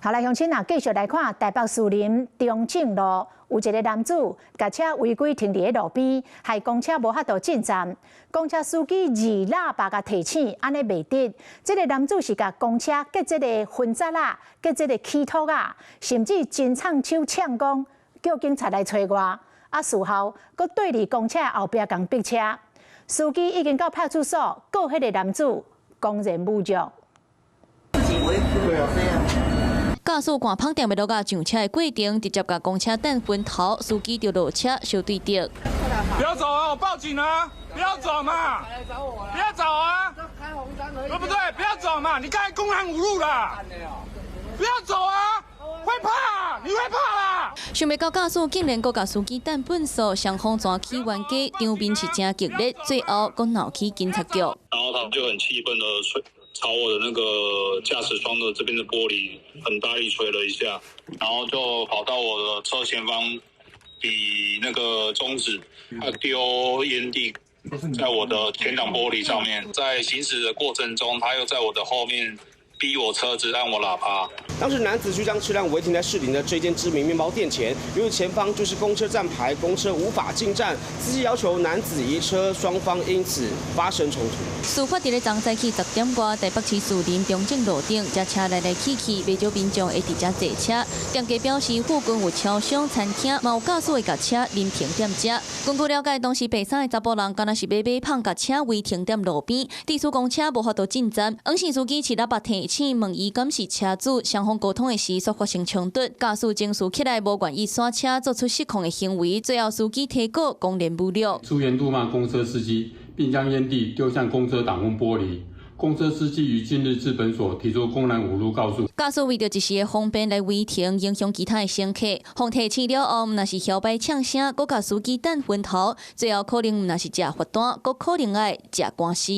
好來，鄉親啊，繼續來看台北士林中正路有一个男子，共車違規停佇咧路邊，害公車無法度進站。公車司機按喇叭共提醒，按呢袂得。這个男子是共公車結這个分節仔，結這个起托仔，甚至真唱手嗆講，叫警察來揣我。啊，事後閣對佇公車後壁共逼車。司機已經到派出所告彼个男子公然侮辱。駕駛趕拍電欲落甲上車的過程，直接共公車彈昏頭，司機就落車相對著。不要走啊！我報警啊！不要走嘛！不要走啊！對不對？不要走嘛！你剛才公然侮辱啦！不要走啊！會怕？你會怕啦？想袂到駕駛竟然閣共司機彈糞埽，雙方欹起冤家，場面是誠激烈，最後閣鬧起警察局。然後他就很氣憤的吹朝我的那個駕駛窗的這邊的玻璃很大力捶了一下，然後就跑到我的車前方，比那個中指，他丟煙蒂在我的前擋玻璃上面。在行駛的過程中，他又在我的後面逼我車子按我喇叭。當時男子就將車輛違停在士林的這間知名麵包店前，由於前方就是公車站牌，公車無法進站，司機要求男子移車，雙方因此發生衝突。事發佇咧昨早起10點外，台北市士林中正路頂，這車來來去去，袂少民眾會佇遮坐車。店家表示，附近有超商、餐廳，嘛有駕駛會共車臨停踮遮。根據了解，當時白衫的查埔人，敢若是欲買麭，共車違停踮路邊，致使公車無法度進站。黃姓司機持喇叭提醒，問伊敢是車主，雙方溝通的時煞發生衝突，駕駛情緒起來，無願意煞車，做出失控的行為，最後司機提告公然侮辱。出言怒罵公車司機，並將煙蒂丟向公車擋風玻璃。公車司機於近日至本所提出公然侮辱告訴。駕駛為著一時的方便來違停，影響其他的乘客，予提醒了後，毋但是囂擺嗆聲，閣共司機彈昏頭，最後可能毋但是食罰單，閣可能愛食官司。